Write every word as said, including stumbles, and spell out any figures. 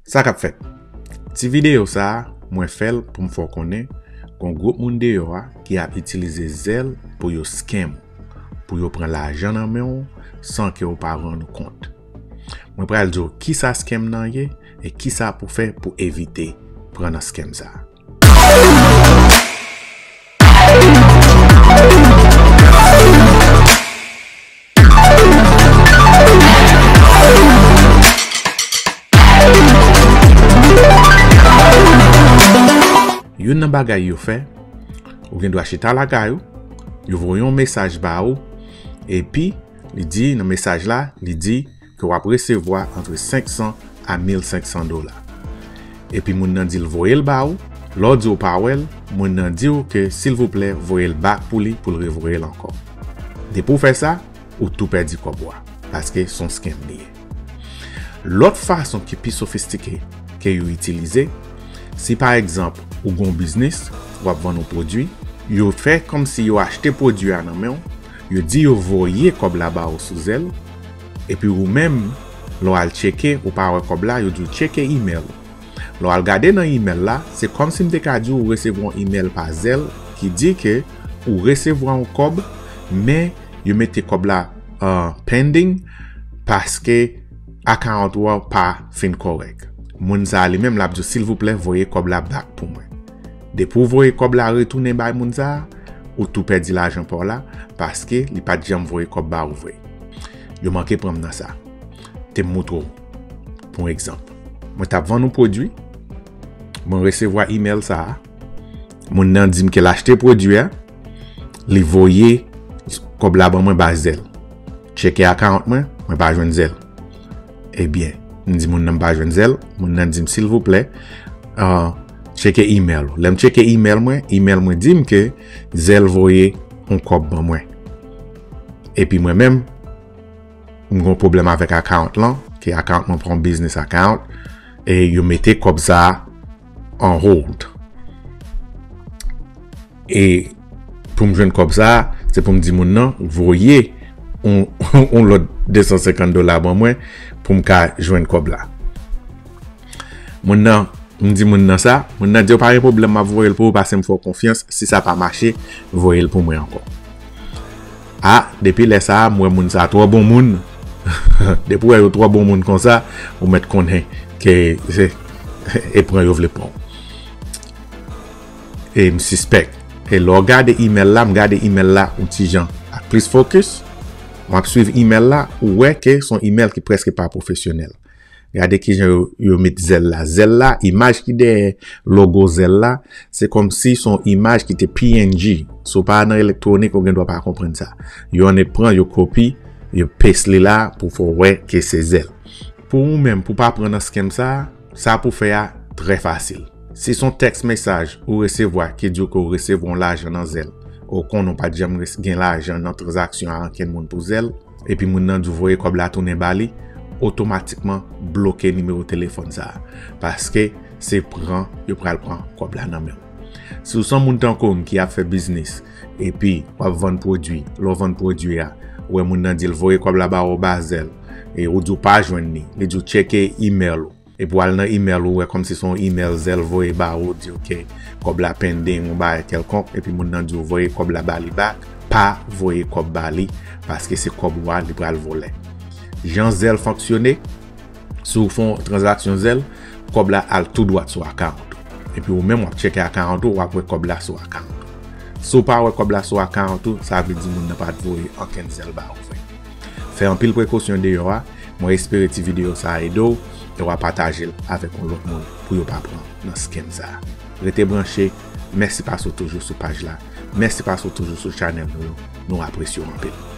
Sa k ap fèt? Ti videyo sa a, mwen fè l pou m fè w konnen gen yon gwoup moun deyò a ki ap itilize Zelle pou yo scam ou, pou yo pran lajan nan men w san ke w pa rann ou kont. Mwen pral di w kisa scam nan ye e kisa pou fè pou evite pran nan scam sa a. Youn nan bagay yo fè, ou gen dwa chita lakay ou, yo voye yon mesaj ba ou, epi li di nan mesaj la, li di ke w ap resevwa antre senk san a mil senk san dola. Epi moun nan di l voye l ba ou, lè w di w pa wè l, moun nan di w ke silvouplè voye l back pou li pou l revoye l ankò. Depi w fè sa, ou tou pèdi kòb ou a, paske se yon scam li ye. Lòt fason ki pi sofistike ke yo itilize, si pa egzanp ou gen yon biznis, w ap vann yon pwodui, yo fè kòmsi yo achte pwodui a nan men w, yo di yo voye kòb la ba ou sou Zelle, epi ou menm, lè w al tcheke, ou pa wè kòb la, yo di w tcheke imèl ou. Lè w al gade nan imèl la, se kòmsi m te ka di w ou resevwa yon imèl pa Zelle ki di ke ou resevwa yon kòb, men yo mete kòb la an pending paske account ou an pa fin kòrèk. Moun sa a li menm l ap di w silvouplè voye kòb la back pou mwen. Depi w voye kòb la retounen bay moun sa a, ou tou pèdi lajan pa w la paske li pa t janm voye kòb ba ou vre. Yo manke pran m nan sa. Te m moutre w. Pou egzanp, mwen t ap vann yon pwodui, mwen resevwa imèl sa a, moun nan di m ke l achte pwodui a, li voye kòb la ban mwen ba Zelle. Tcheke account mwen, mwen pa jwenn Zelle. Ebyen, m di moun nan m pa jwenn Zelle, moun nan di m silvouplè, ah, tcheke imèl ou. Lè m tcheke imèl mwen, imèl mwen di m ke Zelle voye yon kòb ban mwen. Epi mwen menm, m gen yon pwoblèm avèk account lan, ke account mwen pa yon business account, e yo mete kòb sa a on hold. E pou m jwenn kòb sa a, se pou m di moun nan voye yon, yon lòt de san senkant dola ban mwen pou m ka jwenn kòb la. Moun nan, m di moun nan sa, moun nan di yo pa gen pwoblèm, m ap voye l pou ou, paske m fè w konfyans, si sa pa mache, voye l pou mwen ankò. A, depi lè sa a, m wè moun sa twò bon moun. Depi w wè yo twò bon moun konsa, ou mèt konnen ke se e pran yo vle pran w. E m sispèk. E lè w gade imèl la, m gade imèl la yon ti jan ak plis fokis, w ap swiv imèl la, ou wè ke se yon imèl ki prèske pa pwofesyonèl. Gade kijan yo, yo met Zelle la. Zelle la, imaj ki dèyè logo Zelle la, se kòmsi se yon imaj ki te P N G. Si w pa nan elektwonik, ou gen dwa pa konprann sa. Yo annik pran, yo kopi, yo paste li la pou fè w wè ke se Zelle. Pou ou menm, pou w pa pran nan scam sa a, sa pou w fè a trè fasil. Si se yon tèks mesaj ou resevwa ki di w ke w resevwa yon lajan nan Zelle, ou konnen w pa t janm res-, gen lajan nan tranzaksyon a ankenn moun pou Zelle, epi moun nan di w voye kòb la tounen ba li, otomatikman bloke nimewo telefòn sa a. Paske se pran, yo pral pran kòb la nan men w. Si w se yon moun tankou m ki ap fè biznis, epi w ap vann pwodui, lè w vann pwodui a, ou wè moun nan di l voye kòb la ba ou ba Zelle, e ou di w pa jwenn li, li di w tcheke imèl ou. Epi w al nan imèl ou, wè kòmsi se yon imèl Zelle voye ba ou, di w ke kòb la pending, yon bagay kèlkonk, epi moun nan di w voye kòb la ba li back, pa voye kòb ba li, paske se kòb ou a, li pral vòlè. Jan Zelle fonksyone, si w fè yon tranzaksyon Zelle, kòb la al tou dwat sou account ou. Epi ou menm w ap tcheke account ou, w ap wè kòb la sou account ou. Si w pa wè kòb la sou account ou, sa vle di moun nan pa t voye ankenn Zelle ba ou vre. Fè anpil prekosyon deyò a. Mwen espere ti videyo sa a ede w e w a pataje l avèk yon lòt moun pou yo pa pran nan scam sa a. Rete branche. Mèsi paske w toujou sou paj la. Mèsi paske w toujou sou chanèl nou yo. Nou apresye w anpil.